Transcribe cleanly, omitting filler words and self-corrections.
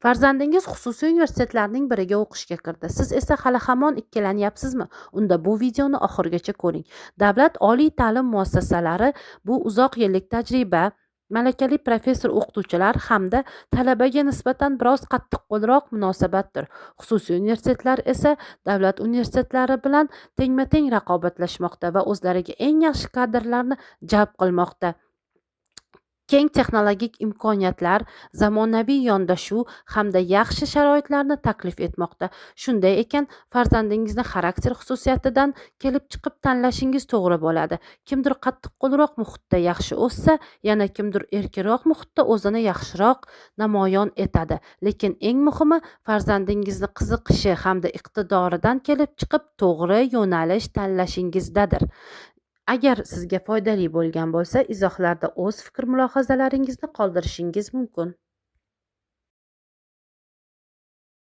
Farzandingiz xususiy universitetlarning biriga o'qishga kirdi. Siz esa hali hamon ikkilanyapsizmi? Unda bu videoni oxirigacha ko'ring. Davlat oliy ta'lim muassasalari bu uzoq yillik tajriba, malakali professor o'qituvchilar hamda talabaga nisbatan biroz qattiqqo'lroq munosabatdir. Xususiy universitetlar esa davlat universitetlari bilan tengma-teng raqobatlashmoqda va o'zlariga eng yaxshi kadrlarni jalb qilmoqda. Keng texnologik imkoniyatlar, zamonaviy yondashuv hamda yaxshi sharoitlarni taklif etmoqda. Shunday ekan, farzandingizni xarakter xususiyatidan kelib chiqib tanlashingiz to'g'ri bo'ladi. Kimdir qattiqqo'lroq muhitda yaxshi o'ssa, yana kimdir erkinroq muhitda o'zini yaxshiroq namoyon etadi. Lekin eng muhimi, farzandingizni qiziqishi hamda iqtidoridan kelib chiqib to'g'ri yo'nalish tanlashingizdadir. Agar sizga foydali bo'lgan bo'lsa, izohlarda o'z fikr-mulohazalaringizni qoldirishingiz mumkin.